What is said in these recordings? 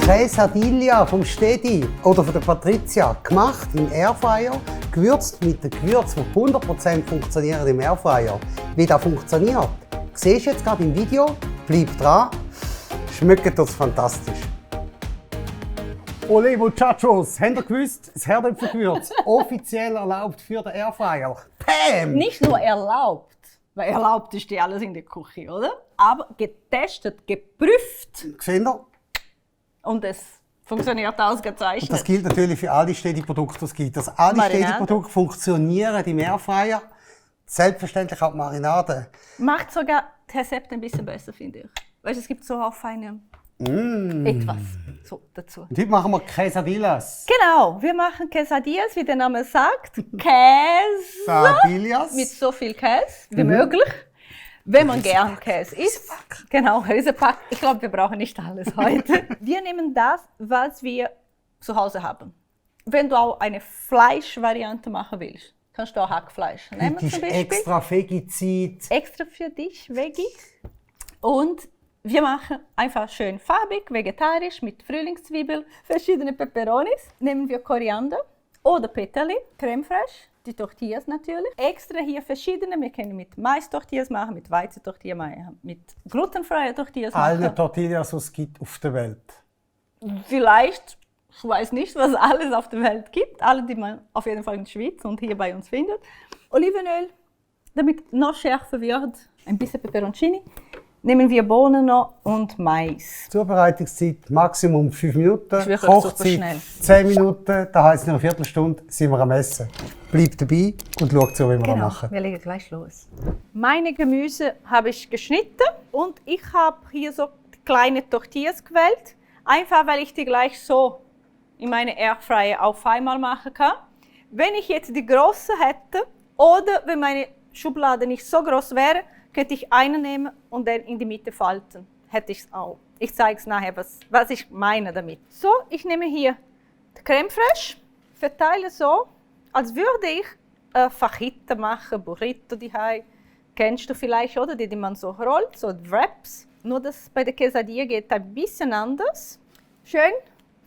Quesadilla vom Stedi oder von der Patricia, gemacht im Airfryer, gewürzt mit den Gewürzen, die 100% funktionieren im Airfryer. Wie das funktioniert, siehst du jetzt gerade im Video. Bleib dran, schmeckt das fantastisch. Ole Muchachos, habt ihr gewusst, das Herdöpfelgewürz offiziell erlaubt für den Airfryer? Bam! Nicht nur erlaubt, weil erlaubt ist ja alles in der Küche, oder? Aber getestet, geprüft. Seht ihr? Und es funktioniert ausgezeichnet. Und das gilt natürlich für alle Stedi-Produkte, die es gibt. Also alle Stedi-Produkte funktionieren im Airfryer. Selbstverständlich auch die Marinade. Macht sogar das Rezept ein bisschen besser, finde ich. Weißt du, es gibt so auch feine etwas so dazu. Und heute machen wir Quesadillas. Genau, wir machen Quesadillas, wie der Name sagt. Quesadillas. Mit so viel Käse wie möglich. Wenn man gern Käse isst. Genau, Riesenpack. Ich glaube, wir brauchen nicht alles heute. Wir nehmen das, was wir zu Hause haben. Wenn du auch eine Fleischvariante machen willst, kannst du auch Hackfleisch nehmen Das ist zum Beispiel. extra Veggie-Zeit. Extra für dich, Veggie. Und wir machen einfach schön farbig, vegetarisch, mit Frühlingszwiebel, verschiedene Peperonis. Nehmen wir Koriander oder Peterli, Creme fraiche, die Tortillas natürlich. Extra hier verschiedene, wir können mit Mais-Tortillas machen, mit Weizentortillas machen, mit glutenfreien Tortillas machen. Alle Tortillas, die es gibt auf der Welt. Vielleicht, ich weiß nicht, was alles auf der Welt gibt, alle, die man auf jeden Fall in der Schweiz und hier bei uns findet. Olivenöl, damit noch schärfer wird, ein bisschen Peperoncini. Nehmen wir Bohnen noch und Mais. Zubereitungszeit Maximum 5 Minuten, wirklich Kochzeit 10 Minuten, das heisst in einer Viertelstunde sind wir am Essen. Bleibt dabei und schaut zu, wie wir das machen. Wir legen gleich los. Meine Gemüse habe ich geschnitten und ich habe hier so kleine Tortillas gewählt. Einfach, weil ich die gleich so in meine Airfryer auf einmal machen kann. Wenn ich jetzt die große hätte oder wenn meine Schublade nicht so groß wäre, könnte ich eine nehmen und dann in die Mitte falten. Hätte ich es auch. Ich zeige es nachher, was ich meine damit. So, ich nehme hier die Creme fraiche, verteile so, als würde ich Fajita machen, Burrito die kennst du vielleicht, oder? Die man so rollt, so Wraps. Nur dass bei der Quesadilla geht ein bisschen anders. Schön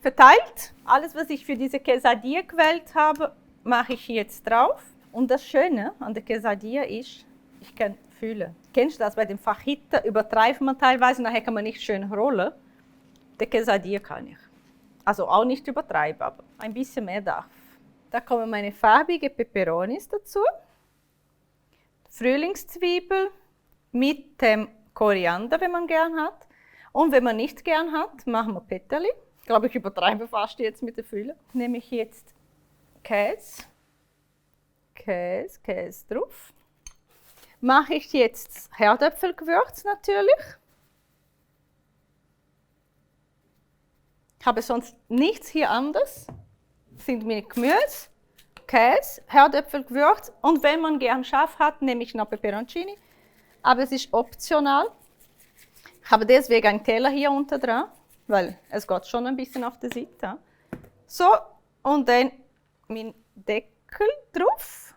verteilt. Alles, was ich für diese Quesadilla gewählt habe, mache ich jetzt drauf. Und das Schöne an der Quesadilla ist, ich kann fühlen. Kennst du das? Bei dem Fajita übertreibt man teilweise, nachher kann man nicht schön rollen. Der Quesadilla kann ich. Also auch nicht übertreiben, aber ein bisschen mehr darf. Da kommen meine farbige Peperonis dazu. Frühlingszwiebel mit dem Koriander, wenn man gern hat. Und wenn man nicht gern hat, machen wir Peterli. Ich glaube, ich übertreibe fast jetzt mit der Fülle. Nehme ich jetzt Käse drauf. Mache ich jetzt Herdöpfelgewürz natürlich. Ich habe sonst nichts hier anders. Das sind meine Gemüse, Käse, Herdöpfelgewürz und wenn man gern scharf hat, nehme ich noch Peperoncini. Aber es ist optional. Ich habe deswegen einen Teller hier unten dran, weil es geht schon ein bisschen auf der Seite. So, und dann mein Deckel drauf.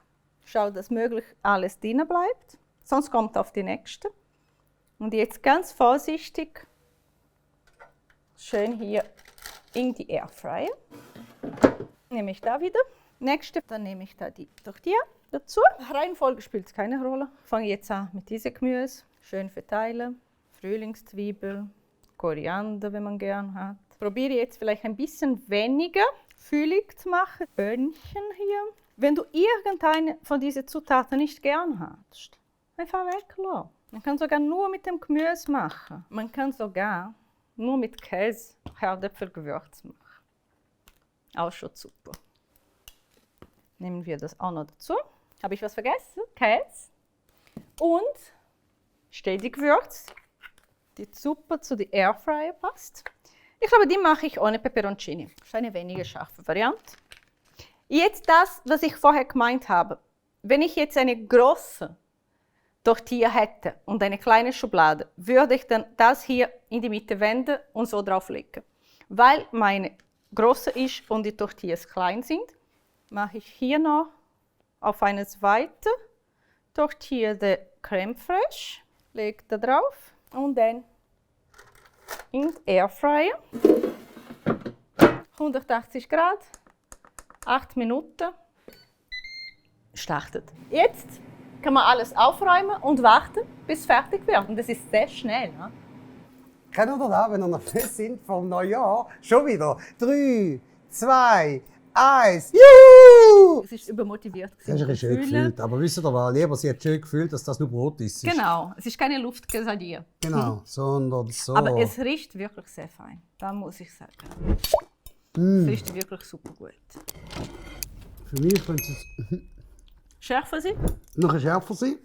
Schau, dass möglichst alles drin bleibt, sonst kommt auf die nächste. Und jetzt ganz vorsichtig, schön hier in die Airfryer. Nehme ich da wieder. Nächste, dann nehme ich da die Tortilla dazu. Reihenfolge spielt keine Rolle. Ich fange jetzt an mit diesem Gemüse. Schön verteilen. Frühlingszwiebel, Koriander, wenn man gern hat. Probiere jetzt vielleicht ein bisschen weniger füllig zu machen. Böhnchen hier. Wenn du irgendeine von diesen Zutaten nicht gern hast, einfach weglassen. Man kann sogar nur mit dem Gemüse machen. Man kann sogar nur mit Käse Herdöpfelgewürz machen. Auch schon super. Nehmen wir das auch noch dazu. Habe ich was vergessen? Käse. Und Stedi-Gewürz, die super zu der Airfryer passt. Ich glaube, die mache ich ohne Peperoncini. Das ist eine weniger scharfe Variante. Jetzt das, was ich vorher gemeint habe. Wenn ich jetzt eine große Tortilla hätte und eine kleine Schublade, würde ich dann das hier in die Mitte wenden und so drauflegen. Weil meine große ist und die Tortillas klein sind, mache ich hier noch auf eine zweite Tortilla de Creme fraiche, lege da drauf und dann in den Airfryer. 180 Grad, 8 Minuten. Startet. Jetzt kann man alles aufräumen und warten, bis es fertig wird. Und das ist sehr schnell. Ne? Kennt ihr das, wenn ihr nervös sind vom Neujahr? Schon wieder. 3, 2, 1. Juhu! Es ist übermotiviert. Das ist schön gefühlt. Aber wisst ihr was? Lieber sie hat schön gefühlt, dass das nur Brot ist. Genau, es ist keine Luftgesadie. Genau, sondern so. Aber es riecht wirklich sehr fein. Da muss ich sagen. Es riecht wirklich super gut. Für mich könnte es Schärfer sie? noch schärfer sein.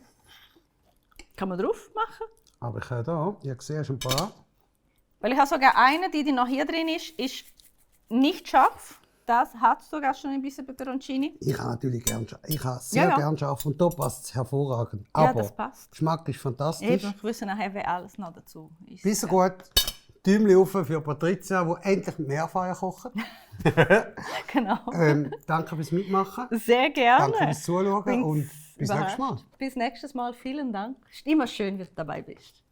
Kann man drauf machen. Aber ich habe da, ihr seht schon parat. Weil ich habe sogar eine, die noch hier drin ist nicht scharf. Das hat sogar schon ein bisschen Peperoncini. Ich habe natürlich gern scharf. Ich habe sehr gern scharf und da passt es hervorragend. Ja, Aber das passt. Geschmack ist fantastisch. Eben, ich wüsste nachher, wer alles noch dazu ist. Bis gut. Däumchen auf für Patricia, die endlich mit Meerfeuer kocht. Genau. Danke fürs Mitmachen. Sehr gerne. Danke fürs Zuschauen und bis nächstes Mal. Bis nächstes Mal. Vielen Dank. Es ist immer schön, dass du dabei bist.